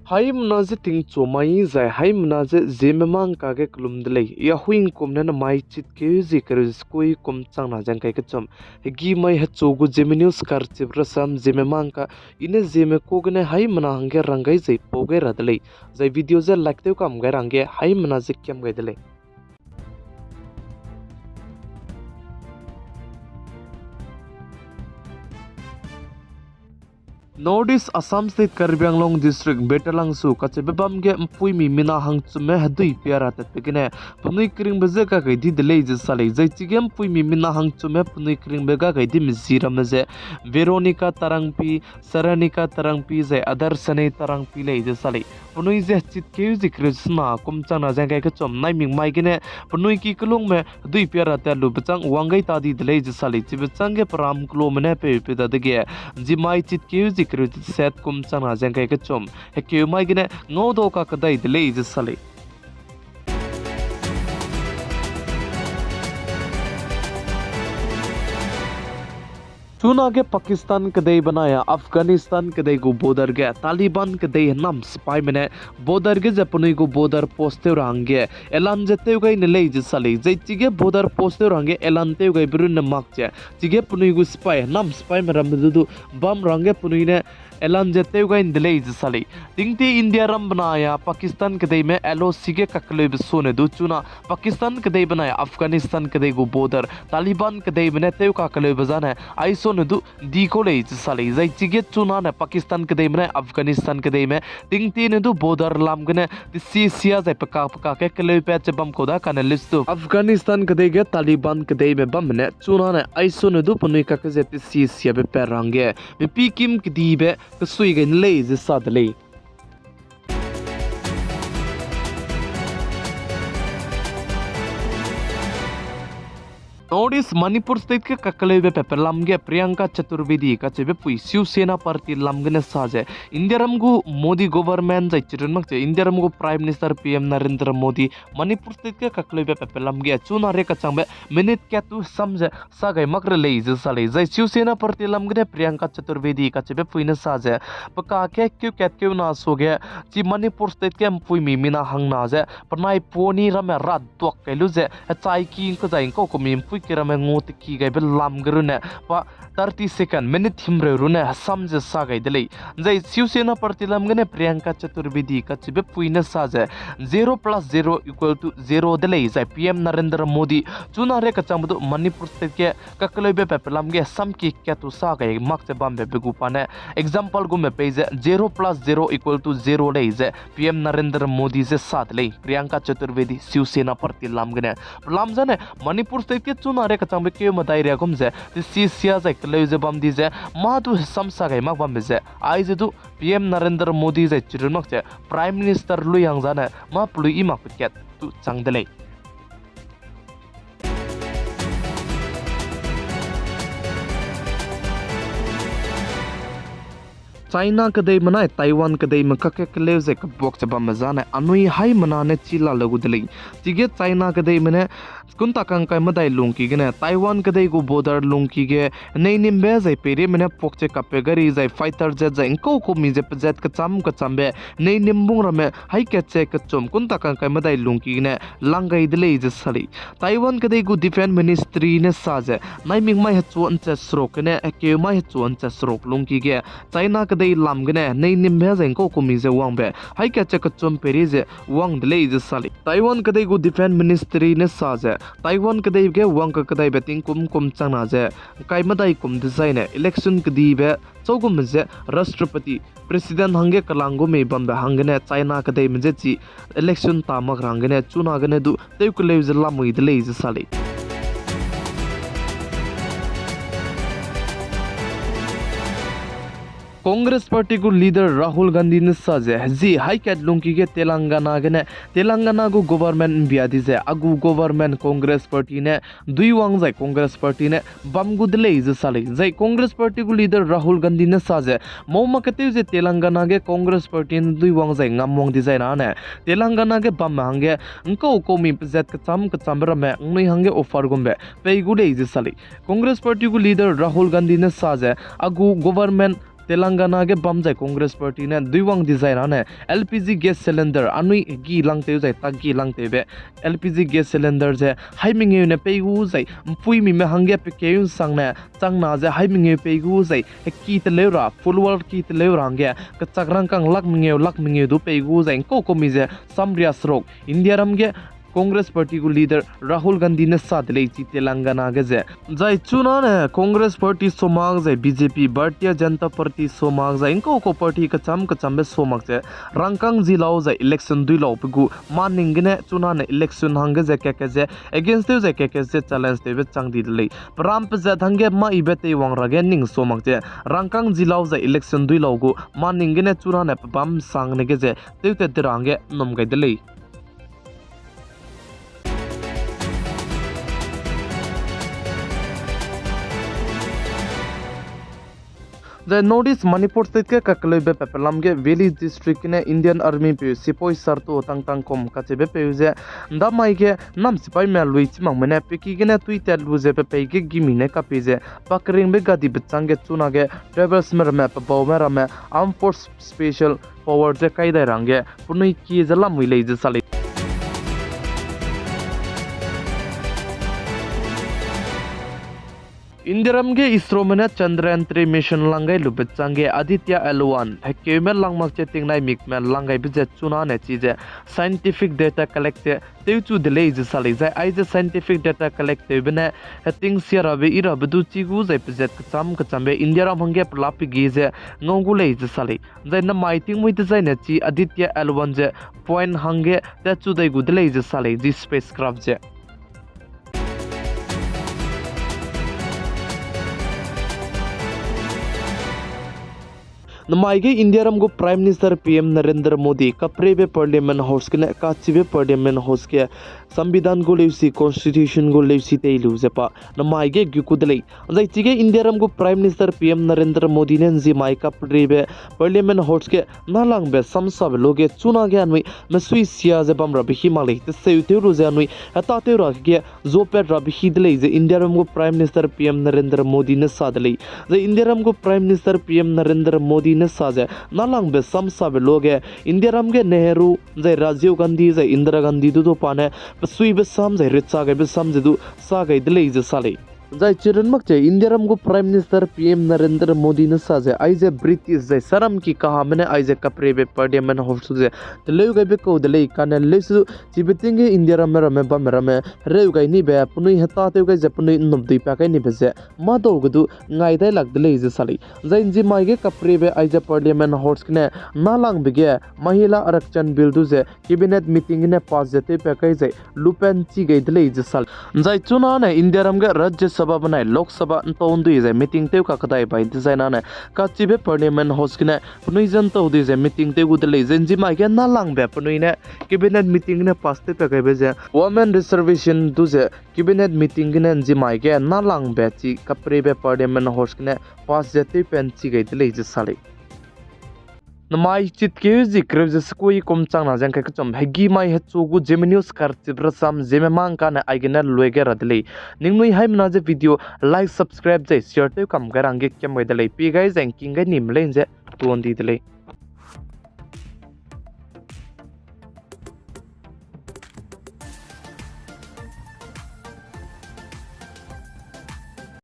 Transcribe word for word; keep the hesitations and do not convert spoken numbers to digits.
Haimena ze tingchu mai zai haimena ze Zeme mangka ge kelum de lei. Ya hui ’ngkum ne namai chitkeu zie kereu ze sekui kum changna ze ’ngkai kechum. Hegî mai hechu gu Zeme News karchip rasam Zeme mangka, i ne Zeme ku gene haimena hangge rang gai zai pau gai ra de lei. Zai video ze like tew kam gai ra hangge haimena ze kiam gai de lei. North East Assam State Karbi Anglong District Betalangsu kacheube bam ge ’mpuimi mina hangchumme hedui pia ra tatbe gene penui keringbe je ga gai di de lei ze sa lei. Zai chige ’mpuimi mina hangchumme penui keringbe ga gai dime zi ramme ze Veronica Tarangpi, Saranika Tarangpi zai Adarsane Tarangpi lei ze sa lei. Penui ze chitkeu zie kereu sena kum changna ze ’ngkai kechum naimik mai gene penui ki kelungme hedui pia ra tat lube chang wang gai ta di de lei ze sa lei. Chibe chang ge peram kelume ne peu peu dadege, zi mai chitkeu zie kereu set kum changna ze ’ngkai kechum hekeu mai gene ngaudau kakedai de lei ze sa lei. Chunage Pakistan kedei benai a Afghanistan kedei gu border ge Taliban kedei henam sipaime ne border ge ze penui gu border post tew ra hangge elan ze tew gai ne lei ze sa lei. Zai chige border post tew ra hangge elan tew gaibe runne mak ze chige penui gu sipai henam sipaime ramme du du bam ra hangge penui ne elan ze tew gai ’nde lei ze sa lei. Tingtie India ram benai a Pakistan kedeime L O C ge kakeleube sone du chuna Pakistan kedei benai Afghanistan kedei gu border Taliban kedeime ne tew kakeleube zane aisone du di kau lei ze sa lei. Zai chige chunane Pakistan kedeime ne Afghanistan kedeime tingtie ne du border lam gene tesia sia zai peka peka ge keleupat ze bam kau da kane list du Afghanistan kedei ge Taliban kedeime bamme ne chunane aisone du penui kakge ze tesia siabe pat ra hangge mipi kim kedibe kesui gai ne lei ze sa de lei. North East Manipur State ge kakeleube pepe lam ge Priyanka Chaturvedi kacheube pui Shiv Sena Party lam gene sa ze, India ram gu Modi government zai chirun mak ze India ram gu Prime Minister P M Narendra Modi Manipur State ge kakeleube pepe lam ge chuna re kachangbe minute kat tu sam ze sa gai mak re lei ze sa lei. Zai Shiv Sena Party lam gene Priyanka Chaturvedi kacheube pui ne sa ze, peka ke keu kat keu na suage, chi Manipur State ge ’mpuimi mina hangna ze penai poni ramme ra duak kai lu ze hechai ki ’ngkeu zai ’ngkau kumi ’mpui ki ramme ngu teki gaibe lam ge runne pa thirty second, minute himreu runne hesam ze sa gai de lei. Zai Shiv Sena Party lam gene Priyanka Chaturvedi kacheube pui ne sa ze, zero plus zero equal to zero de lei, zai P M Narendra Modi chuna re kachangbe du Manipur State ge kakeleube pepe lam ge samki kat tu sa gai mak ze bambe be gu pa ne example gume pei ze zero plus zero equal to zero lei ze P M Narendra Modi ze sa de lei, Priyanka Chaturvedi Shiv Sena Party lam gene. Pelam zane Manipur State ge chuna re kachangbe keu medai ria gum ze tesia sia zai keleu ze bam di ze mâ du hesam sa gai mak bambe ze aize du P M Narendra Modi zai chirun mak ze Prime Minister lui hang zane mâ pelui i makbe kat tu chang de lei. China kedeime nai Taiwan kedeime kakge keleu ze kebuak ze bamme zane anui haimena ne chi la le gu de lei. Chige China kedeime ne kunta kangkai medai lungki gene Taiwan kedei gu border lungki ge neinimbe zai peirime ne puak ze kape gari zai fighter jet zai ’ngkau kumi ze pezat kecham kechambe neinim bung ramme haikat ze kechum kunta kangkai medai lungki gene lang gai de lei ze sa lei. Taiwan kedei gu Defense Ministry ne sa ze, naimik mai hechu ’nche seruk gene hekeu mai hechu ’nche seruk lungki ge China kedei lam gene neinimbe zai ’ngkau kumi ze wangbe haikat ze kechum peiri ze wang de lei ze sa lei. Taiwan kedei gu Defense Ministry ne sa ze, Taiwan kedei ge wang kakedaibe tingkum kum changna ze ’ngkai medai kum dezaine election kedibe châugumme ze Rashtrapati, President hangge kelang gu mei bambe hanggene China kedeime je chi election ta mak ra hanggene chuna gene du tew keleu ze lamui de lei ze sa lei. Congress Party gu leader Rahul Gandhi ne sa ze, hezi haikat lungki ge Telangana gene, Telangana gu government ’mbia di ze, a gu government Congress Party ne duiwang zai Congress Party ne bam gu de lei ze sa lei. Zai Congress Party gu leader Rahul Gandhi ne sa ze, mau maketew ze Telangana ge Congress Party ne duiwang zai ngamwang dizai nane, Telangana ge bamme hangge ’ngkau kaumi pezat kecham kechambe ramme ’ngnui hangge offer gumbe pei gu lei ze sa lei. Congress Party gu leader Rahul Gandhi ne sa ze, a gu government Telangana ge bam zai Congress Party ne duiwang di zai rane L P G gas cylinder anui hegi langtew zai tagi langtewbe L P G gas cylinder ze hai mengeu ne pei gu zai mpuimime hangge pekeu nsangne changna ze hai mengeu pei gu zai heki teleu ra, full world ki teleu ra hangge kechak rangkâng lak mengeu, lak mengeu du pei gu zai ngkau kau mi ze samria seruk India ram ge Congress Party gu leader Rahul Gandhi ne sa de lei chi Telangana ge ze. Zai chunane Congress Party so mak zai B J P, Bharatiya Janata Party so mak zai ngkau kau party kecham kechambe so mak ze rangkâng zi lau zai election dui laube gu maning gene chunane election hangge ze keke ze against tew zai keke ze challenge tewbe chang di de lei. Peram pezat hangge mâ ibe teiwang ra ge ning so mak ze rangkâng zi lau zai election dui lau gu maning gene chunane pebâm sangne ge ze tewtat de ra hangge nnum gai de lei. Zai North East Manipur State ge kakeleube pepelam ge Valley District gene Indian Army peu sipoi sarto tangtang kum kacheube peu ze ndamai ge nam sipaime lui chimakme ne peki gene tuitat lu ze pepei ge gimi ne kapi ze pakeringbe gadi bechâng ge chunage tribals me ramme pebaume ramme Armed Force Special Power ze kai dai ra hangge penui kie ze lamui lei ze sa lei. Indiaram ge ISROme ne Chandrayaan three mission lang gai lu bechâng ge Aditya L one hekeume lang mak che tingnai mikme lang gaibe ze chunane chize scientific data collect ze tewchu de lei ze sa lei. Zai aize scientific data collect tewbe ne heting sia rabe i rabe du chi gu zai pezat kecham kechambe Indiaram hangge pela pegi ze ngau gu lei ze sa lei. Zai namai tingmui dezaine chi Aditya L one ze point hangge tatchu dai gu de lei ze sa lei, zi spacecraft ze. Namai ge Indiaram gu Prime Minister P M Narendra Modi kapreube Parliament House gene kachibe Parliament House ge Sambidan gu leusi, Constitution gu leusi tei lu ze pa namai ge gu ku de lei. Zai chige Indiaram gu Prime Minister P M Narendra Modi ne nzimai kapreube Parliament House ge nâlangbe samsabe luage chunage anui mesui sia ze bam rabe hi mak lei, teseu tew lu ze anui hetâtew ra ge zuapat rabe hi de lei ze Indiaram gu Prime Minister P M Narendra Modi ne sa de lei. Zai Indiaram gu Prime Minister P M Narendra Modi ne sa ze nâlangbe samsabe luage Indiaram ge Nehru zai Rajiv Gandhi zai Indira Gandhi du du pa ne pesuibe sam zai recha gaibe sam ze du sa gai de lei ze sa lei. Zai chirun mak che Indiaram gu Prime Minister P M Narendra Modi ne sa ze aize British zai saram ki kahame ne aize kapreube Parliament House ze teleu gaibe kau de lei kane leuse du chibe ting ge Indiaramme ramme bamme ramme hereu gai nibe penui hetâtew gai ze penui nnum dui pa gai nibe ze mâdau ge du ngai dai lak de lei ze sa lei. Zai nzimai ge kapreube aize Parliament House gene nâlangbe ge Mahila Arakchan Bill du ze Cabinet meeting gene pass ze tewpat kai zai lupen chi gai de lei ze sa lei. Zai chunane Indiaram ge Rajya Sabha benai Lok Sabha ntau ndui zai meeting tew kakedai bai dezainane kachibe Parliament House gene penui ze ntau dui ze meeting tew gu de lei ze nzimai ge nâlangbe penui ne Cabinet meeting gene pass tewpat kaibe ze Women Reservation du ze Cabinet meeting gene nzimai ge nâlangbe chi kapreube Parliament House gene pass ze tewpen chi gai de lei ze sa lei. Namai chitkeu zi kereu ze sekui kum changna ze ngkai kechum hegimai hechu gu Zeme News karchip rasam Zeme mang kane aigene lui ge ra de lei. Ningnui haimena ze video like, subscribe zai share tew kam gai ra hangge kiam gai de lei. Pi gai zai ngking gai nime lei ze tuan di de lei.